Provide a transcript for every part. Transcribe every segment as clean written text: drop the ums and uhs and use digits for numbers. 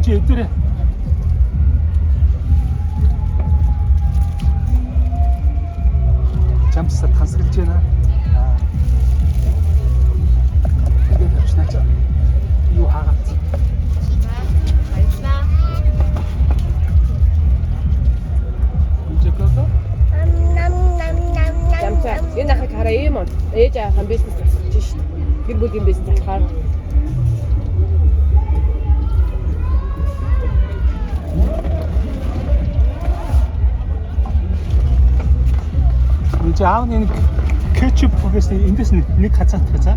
Энд чи эдгээр. Жамсаа тансаглаж байна. Аа. Тэгээд явчихнаа чи. Юу хаагаад. Баярлаа. Энд чи Жамцаа. Энэ ахыг хараа ийм он. Ээж аавынхаа бизнес тасалж шít. Гэр бүлийн бизнес болохоор Энд чи аав нэг кетчуп гэхээс эндээс нэг хазаат хазаа.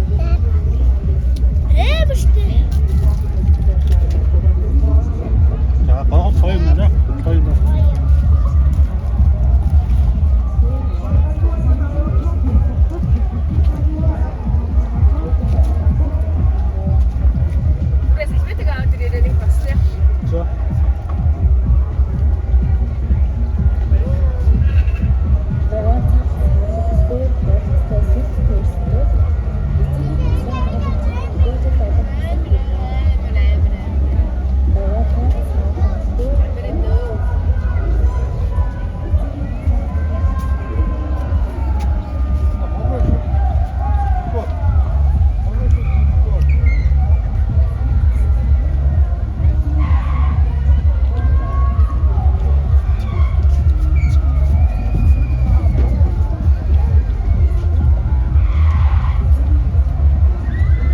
Ээ биштэй. За гоо гоё юм байна. Гоё юм. Үгүй салбитаг аав дээр ирээ нэг баслаа. За.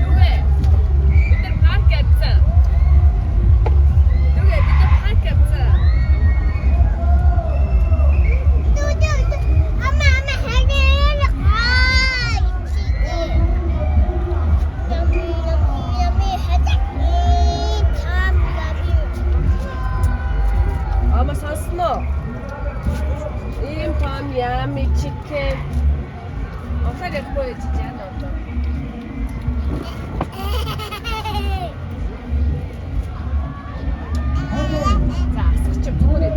Нүгэ. Бид нар парк явцсан. Нүгэ бид нар парк явцсан. Ама ама хайр хай. Yummy yummy yummy хатаа. Там yummy. Ама сонсноо. Ийм том yummy chicken. Онцлог ярихгүй чи яана одоо. За асах чи зүгээр.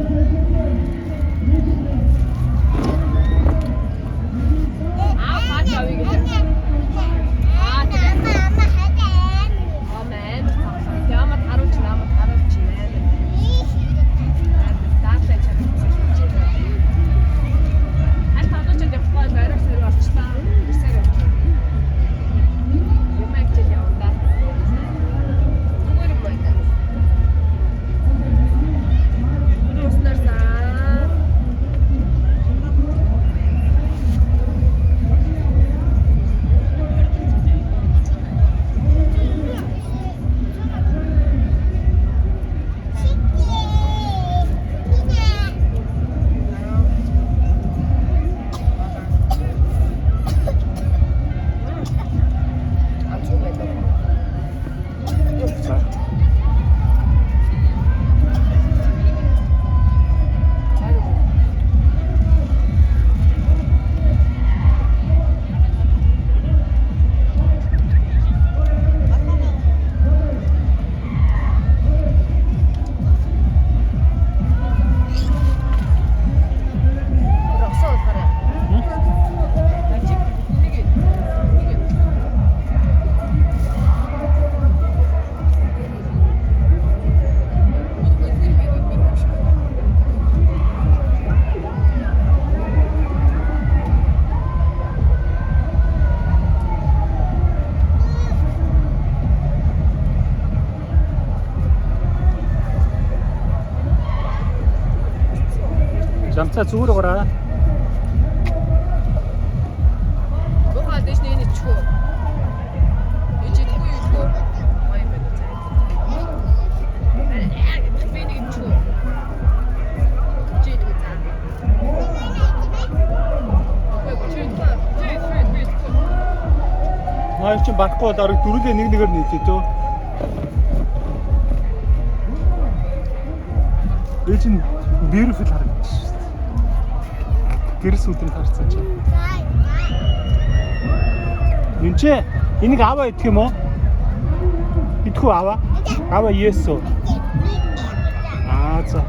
Аа парк авъя гэж. Аа тийм. Ама ама хатаа. Ама амар тоглоо. Тэгээ ама таруулч ама таруулч амар. Даалаа чад. Аль тоглож явахгүй орой сөрөг орчлаа. Ирсээр явчихлаа. Юм ажил явна да. Зүгээр юм байна. Уснаар саа. Амцгүй байна. За. Росоо болохоор. Ажиг нэг нэг. Жамцаа зүгээр гараа. Ухаа дэш нэг нэг чхөө. Ээж идэхгүй юу идэхгүй. Гоё юм байна за. Би нэг юм чхөө. Чи идэхгүй за. Үгүй чи идэхгүй. Чи идэхгүй би идэхгүй. Наа чи барахгүй бол орог дөрүлээ нэг нэгээр нийтээ дөө. Ээж нь beautiful харагдаж шүү дээ. Гэрс өдрийг харцсан чи. Энд чи энийг аваа идэх юм уу? Идэх үү аваа? Аваа yes үү? Аа за.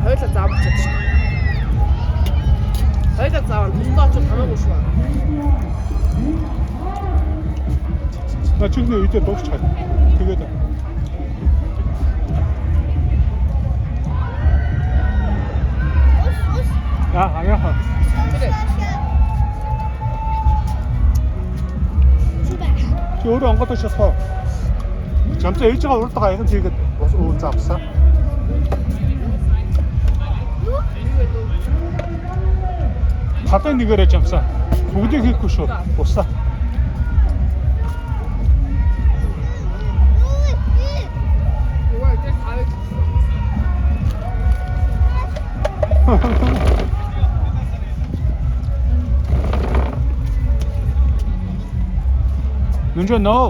Хоёулаа заавал чадчих шүү. Хоёулаа заавал тусдаа очиж хамаагүй шүү. На чихний үедээ дуусчих. Тэгээд Аа, яа. Тэр Чи өөрөө онгодож чадах уу? Жамцаа ээжигээ урдгаа аяган хийгээд ус уун заавсан. юу вэ дөө? Талын нэгээрээ жамсаа. Бүгдийг хийхгүй шүү. Усаа. Юу вэ? Тэр тавыг Нүнжөө нөө.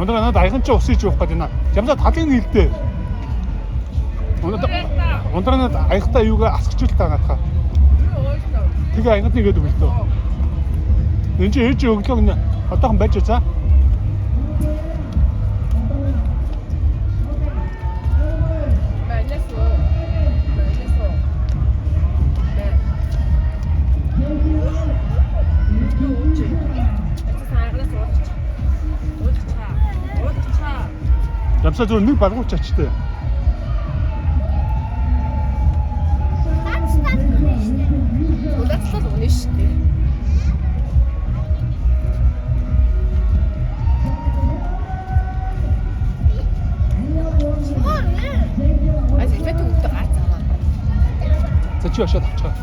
Өндөр надад аяган чи ус ич уух гэдэг нэ. Жамсаа талын нийлдээ. Өндөр надад аягтай юугаа асгach л та наадах. юу өөстөө. Тэгээ аяганд нэгээд өглөө. Энд чи ээж өглөө гэнэ. Одоохон байж за. Манайс уу. Манайс уу. Мэ. Юу үуч? Эцэс айганаас уулчих. Уулчих. Уулчих. Жамсаа зөв нэг балгууч ачтай. Улаацлал үнэ шүү дээ. А салфет өгдөө гац аваа. За чи очиод авчгаа.